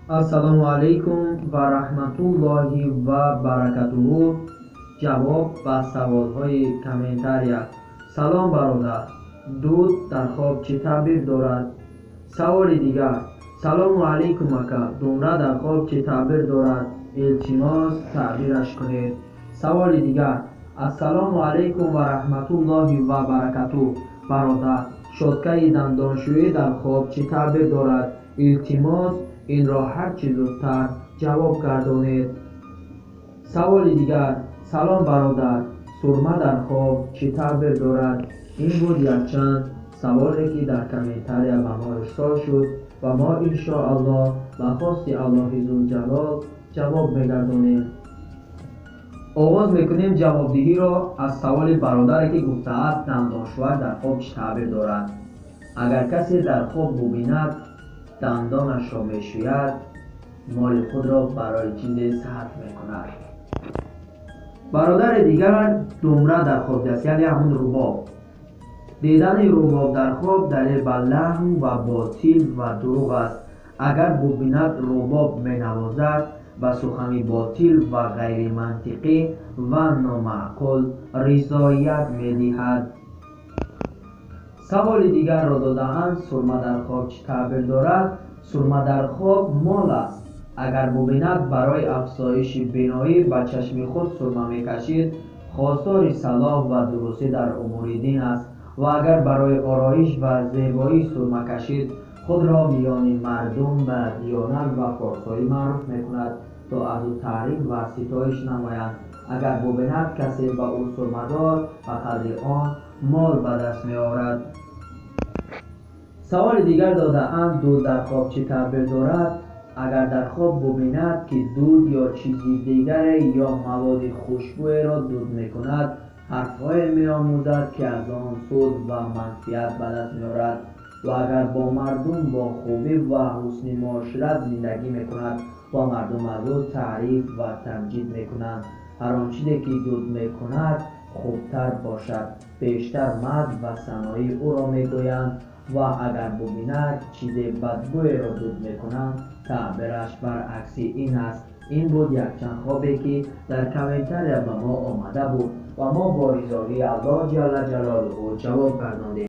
Ассалому алайкум ва раҳматуллоҳи ва баракатуҳу. Ҷавоб ба саволҳои комментария. Салом, бародар, дуд дар хоб чӣ таъбир дорад? Саволи дигар. Салому алайкум, ака, думра дар хоб чӣ таъбир дорад? Илтимос, таъбираш кунед. Саволи дигар. Ассалому алайкум ва раҳматуллоҳи ва баракатуҳ. Бародар, щёткаи дандоншӯӣ дар хоб чӣ таъбир дорад? Илтимос, инро ҳарчи зудтар ҷавоб гардонед. Саволи дигар. Салом, бародар, сурма дар хоб чӣ таъбир дорад? Ин буд якчанд саволе, ки дар комментария ба мо ирсол шуд ва мо иншоаллоҳ ба хости Аллоҳи Зулҷалол ҷавоб мегардонем. Оғоз мекунем ҷавобдиҳиро аз саволи бародаре, ки гуфтааст, дандоншӯяк дар хоб чӣ таъбир дорад. Агар касе дар хоб бубинад, дандонашро мешӯяд, моли худро барои чизе сарф мекунад. Бародари дигар думра дар хоб дидаст, яъне ҳамун рубоб. Дидани рубоб дар хоб далел ба лаҳв ва ботил ва дурӯғ аст. Агар бубинад, рубоб менавозад, ба сухани ботил ва ғайримантиқӣ ва номаъқул ризоят медиҳад. Саволи дигарро додаанд: сурма дар хоб чӣ таъбир дорад? Сурма дар хоб мол аст. Агар бубинад, барои афзоиши биноӣ ба чашми худ сурма мекашид, хостори салоҳ ва дурустӣ дар умури дин аст, ва агар барои ороиш ва зебоӣ сурма кашид, худро миёни мардум ба диёнат ва порсоӣ маъруф мекунад, то аз ӯ таъриф ва ситоиш намоянд. Агар бубинад, касе ба ӯ сурма дод, ба қадри он мол ба даст меорад. Саволи дигар додаанд: дуд дар хоб чӣ таъбир дорад? Агар дар хоб бубинад, ки дуд ё чизи дигаре ё маводи хушбӯеро дуд мекунад, ҳарфҳое меомӯзад, ки аз он суд ва манфиат ба даст меорад, ва агар бо мардум бо хубӣ ва ҳусни муошират зиндагӣ мекунад ва мардум аз ӯ таъриф ва тамҷид мекунанд. Ҳар он чизе, ки дуд мекунад, хубтар бошад, бештар мадҳ ва санои ӯро мегӯянд, ва агар бубинад, чизе бадбӯеро дуд мекунанд, таъбираш баръакси ин аст. Ин буд якчанд хобе, ки дар комментария ба мо омада буд ва мо бо ризоии Аллоҳ ҷалла ҷалолуҳу ҷавоб гардондем.